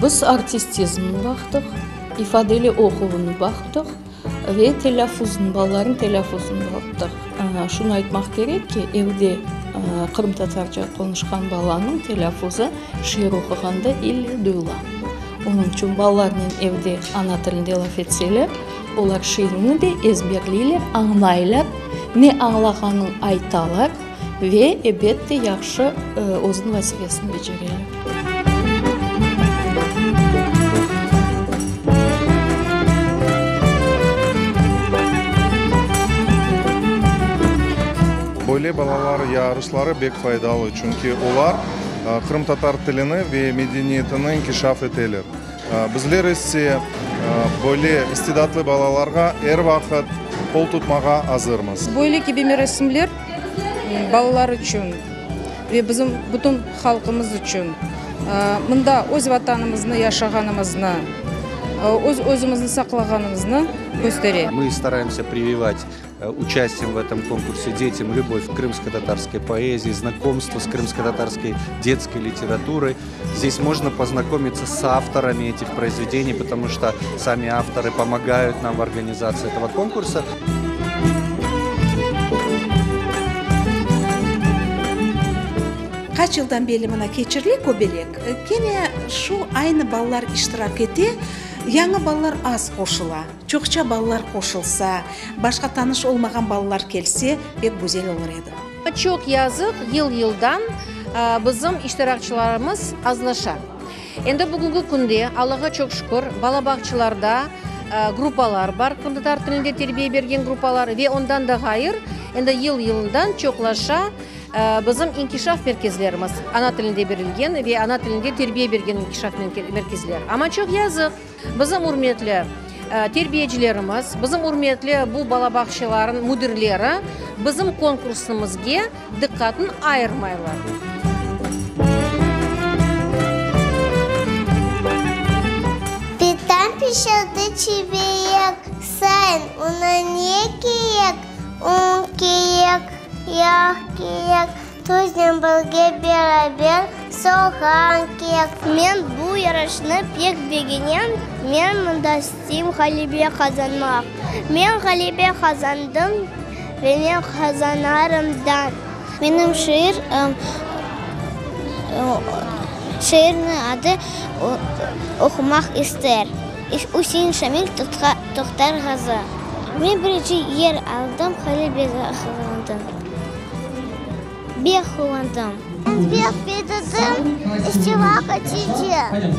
Biz artistizmni baqtıq, ifadeli oquvını baqtıq ve telâffuznı, balalarnıñ telâffuzını baqtıq. Şunı aytmaq kerek ki, evde qırımtatarca qonuşqan balanıñ telâffuzı şiir oquğanda ille duyula. Onıñ içün balalarnen evde ana tilinde laf etseler, olar şiirni de ezberleyler, añlaylar, ne añlağanın aytalar ve, ebet de, yahşı özüniñ vazifesini becereler. Böyle balalar yarışları bek faydalı, çünki olar qırımtatar tilini ve medeniyetini inkişaf eteler. Bizler ise böyle istidatlı balalarğa er vaqıt qol tutmağa azırmız. Böyle kibi merasimler balalar içün ve bizim bütün halqımız içün, mında öz Vatanımıznı yaşağanımıznı, öz özümizni saqlağanımıznı köstere. Mı staraemsâ privivat Участием в этом конкурсе детям любовь к крымско-татарской поэзии, знакомство с крымско-татарской детской литературой. Здесь можно познакомиться с авторами этих произведений, потому что сами авторы помогают нам в организации этого конкурса. Qaç yıldan berli mına keçirile Kobelek, kene şu aynı balalar iştirak ete, yañı balalar az qoşula. Çoqça balalar qoşulsa, başqa tanış olmağan balalar kelse, pek güzel olur edi. Çoq yazıq, yıl-yıldan bizim iştirakçılarımız azlaşa. Endi bugünki künde, Allağa çoq şükür, bala bağçalarda gruppalar bar, qırımtatar tilinde terbiye bergen gruppalar ve ondan da ğayır, endi yıl-yıldan çoqlaşa bizim inkişaf merkezlerimiz, ana tilinde berilgen ve ana tilinde terbiye bergen inkişaf merkezler. Amma çoq yazıq, Bizim ürmetli terbiyecilerimiz, bizim ürmetli bu bala bağçalarınıñ müdirleri bizim konkursımızge diqqatın ayırmaylar. Bitam pişirdi çiberek, Sayın, oña ne kerek? Un kerek, yağ kerek, Tuznen birge beraber soğan kerek. Men bu yarışnı pek begenem, men mında isteyim ğalebe qazanmaq. Men ğalebe qazandım ve men qazanarım da. Menim şiir, şiirniñ adı Oqumaq ister. Üsein Şamil Toqtarğazı. Men birinci yer aldım, ğalebe qazandım. Bek quvandım. Bek bededim, iştirak etecek.